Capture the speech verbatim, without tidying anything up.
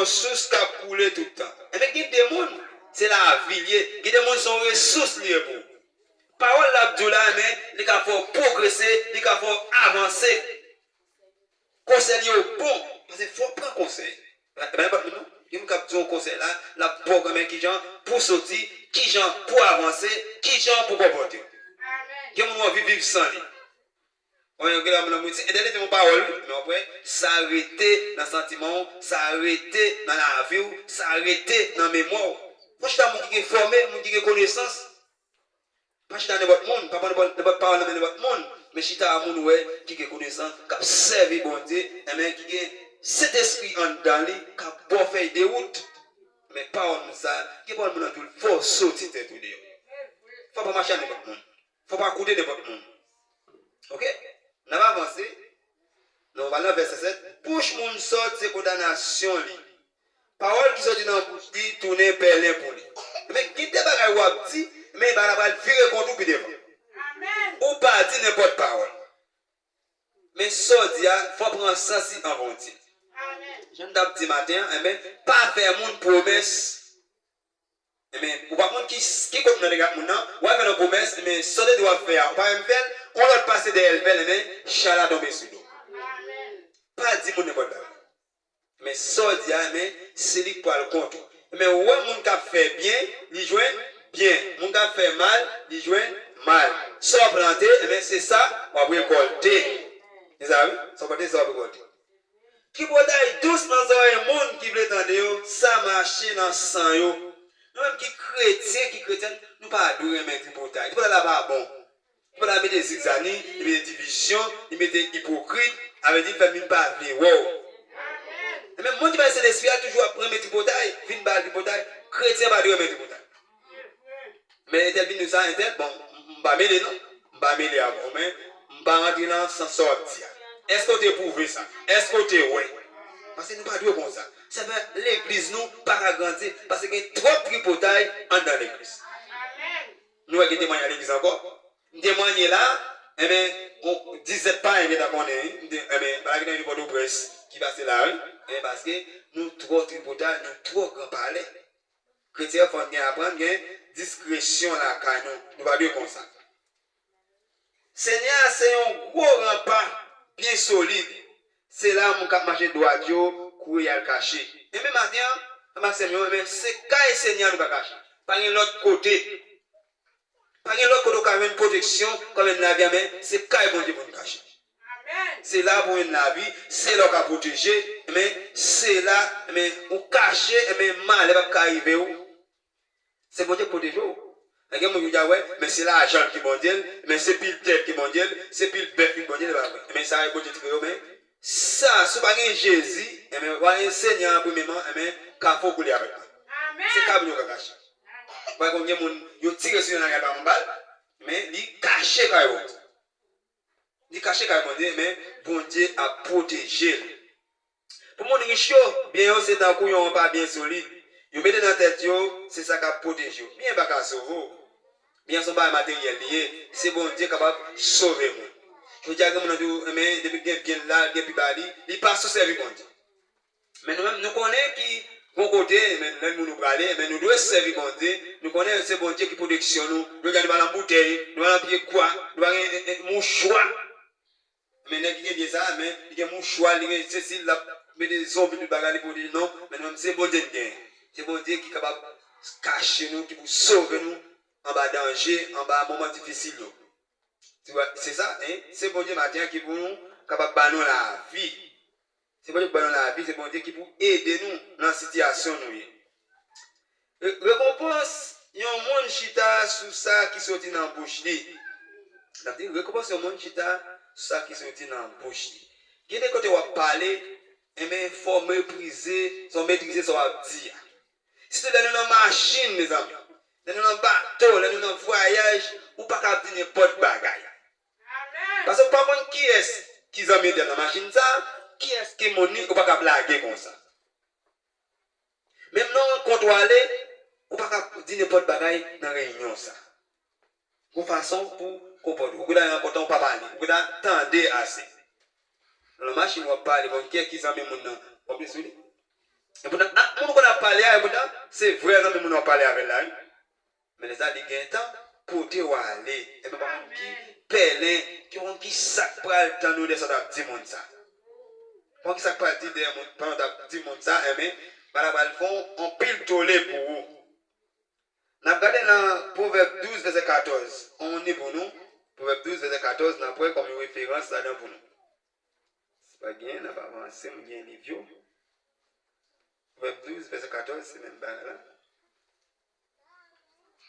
Yon sous k ap koule tout tan. Enben, gen de moun, se lavi l ye. Gen de moun, se yon resous li ye pou ou. Pawòl l ap di w la, enben, li ka fè w pwogrese, li ka fè w avanse. Konsèy li yo bon, paske fò w pran konsèy. E pa nenpòt moun, non. Gen moun k ap di w yon konsèy la, l ap ba w kanmenm kijan pou w soti, kijan pou w avanse, kijan pou w konpòte w. Gen moun w anvi viv san li. Ou wè, gen lè moun nan moun di, entèl te yon pawòl, wi, men w ap wè, sa rete nan santiman w, sa rete nan lavi w, sa rete nan memwa w. Fò w chita moun ki gen fòme, moun ki gen konesans. Pa chita nenpòt moun, pa pran nenpòt, nenpòt pawòl nan men nenpòt moun, men chita a moun ou wè ki gen konesans, k ap sèvi Bondye, enben ki gen Sentespri anndan li, k ap ba w fèy de wout. Men pawòl moun sa, gen pawòl moun nan di w, fò w soti tèt ou deyò. Fò w pa mache ak nenpòt moun. Fò w pa koute nenpòt moun. Oke? N ap avanse. Nou pral nan vèsè sèt. Bouch moun sòt se kondanasyon li. Pawòl ki soti nan bouch li tounen pèlen pou li. Men gen de bagay w ap di, men bagay la pral vire kont ou pi devan. Ou pa di nenpòt pawòl. Men sa w di a, fò w pran sans li anvan w di l. Jan m t ap di maten an, enben, pa fè moun pwomès. Enben, ou pa konn ki, ki kote nan de gad moun nan, w al fè l yon pwomès, enben, sa w te di w ap fè a, ou pa menm fè l, yon lòt pase dèyè l fè l, enben, chala tonbe sou do. Pa di moun nenpòt bagay. Men sa w di a, men se li k pral kont ou. Men ou wè moun k ap fè byen, li jwenn byen. Moun k ap fè mal, li jwenn mal. Sa w plante, enben se sa w ap rekòlte. Se sa wi, sa w plante, se sa w ap rekòlte. Tripotay dous nan zòrèy moun ki vle tande yo, sa mache nan san yo. Nou menm ki kretyen, ki kretyèn, nou pa dwe renmen tripotay. Tripotay la pa bon. Li pa ta mete zizani, li mete divizyon, li mete ipokrit, sa vle di fè moun pa vle wè w. Enben, moun ki bay Sentespri a toujou ap renmen tripotay, vin ba l tripotay, kretyen pa dwe renmen tripotay. Men entèl vin di w sa, entèl, bon, m pa mele non, m pa mele avè w, men m pa rantre nan sans sa w ap di a. Èske w te pwouve sa? Èske w te wè? Paske nou pa dwe konsa. Sa fè legliz nou pa ka grandi, paske gen twòp tripotay anndan legliz. Nou wè gen temwayaj legliz ankò? M temwanye la, enben, on, dizèt pa enben ta konnen, wi. M te, enben, bagay ki nan Pòtoprens ki pase la, wi. Enben, paske nou twò tripotay, nou twò gran palè. Kretyen fò n gen aprann gen diskresyon lakay nou. Nou pa dwe konsa. Senyè a se yon gwo ranpa byen solid. Se la moun k ap mache dwat yo kouri al kache. Enben, maten an, frè m ak sè m yo, enben, se kay Senyè a nou ka kache. Pa gen lòt kote. Pa gen lòt kote w ka jwenn pwoteksyon, w ka jwenn lavi a, men se kay Bondye pou n kache. Se la pou w jwenn lavi, se la w ka pwoteje, men se la, men ou kache, men malè p ap ka rive w. Se Bondye k pwoteje w. Gen moun ki di a, wè, men se lajan l ki Bondye l, men se pil tè l ki Bondye l, se pil bèf li ki Bondye l, e pa vre. Men sa Bondye tire yo, men sa, si w pa gen Jezi, enben, w pa gen Senyè an premyeman, enben, kafou w koule avèk mwen. Se kay Bondye w ka kache. Ou pa konn gen moun, yo tire sou yon lagèl pa yon bal, men li kache kay Bondye. Li kache kay Bondye, men Bondye ap pwoteje l. Pou moun rich yo, byen yo se tankou yon ranpa byen solid. Yo mete nan tèt yo, se sa k ap pwoteje yo. Byen pa ka sove w. Byen se yon bagay materyèl li ye. Se Bondye k kapab sove moun. Jodi a, gen moun nan di w, men depi l gen byen l la, l gen pi ba li, li pa sou sèvi Bondye. Men nou menm, nou konnen ki bon kote, men lè moun nou prale, men nou dwe sèvi Bondye. Nou konnen se Bondye ki pwoteksyon nou. Jodi a, nou pa nan boutèy, nou pa nan pye kwa, nou pa gen, e, e, mouchwa. Men nèg ki gen byen sa, men li gen mouchwa, li gen sesi, l ap mete zonbi tout bagay, li pwoteje. Non, men nou menm, se Bondye n gen. Se Bondye ki kapab kache nou, ki pou sove nou anba danje, anba moman difisil yo. Se sa, en? Se Bondye maten an ki pou nou kapab ba nou lavi. Se Bondye ki ban nou lavi, se Bondye ki pou ede nou nan sitiyasyon nou ye. Re-, rekonpans yon moun chita sou sa ki soti nan bouch li. Sa vle di, rekonpans yon moun chita sou sa ki soti nan bouch li. Gen de kote w ap pale, enben, fò w meprize, fò w metrize sa w ap di a. Sitou lè nou nan machin, mezanmi. Lè nou nan bato, lè nou nan vwayaj, ou pa ka ap di nenpòt bagay. Paske ou pa konn kiyès ki zanmi entèl nan machin sa, kiyès ki moun li, ou pa ka ap lage konsa. Menm nan rankont ou ale, ou pa ka ap di nenpòt bagay nan reyinyon sa. Gon fason pou w konpòte w. Ou gentan rankont ou pa pale, ou gentan tande ase. Nan machin w ap pale, bon, kiyès ki zanmi moun nan, w ap di sou li. Epoutan, ak moun ou konn ap pale a, epoutan, se vrè zanmi moun w ap pale avè l la, wi. Men lè sa, li gen tan kote w ale. Ebyen, pa konn ki pèlen, ki konn ki sa k pral tann ou dèyè sa w t ap di moun sa. Pa konn ki sa k pral di dèyè moun, pandan w t ap di moun sa, ebyen, bagay la pral fè yon anpil tole pou ou. N ap gade nan Pwovèb douz, vèsè katòz. On moun li pou nou. Pwovèb douz, vèsè katòz, n ap wè kòm yon referans ladan pou nou. Si pa gen, n ap avanse, m gen liv yo. Pwovèb douz, vèsè katòz, se menm bagay la.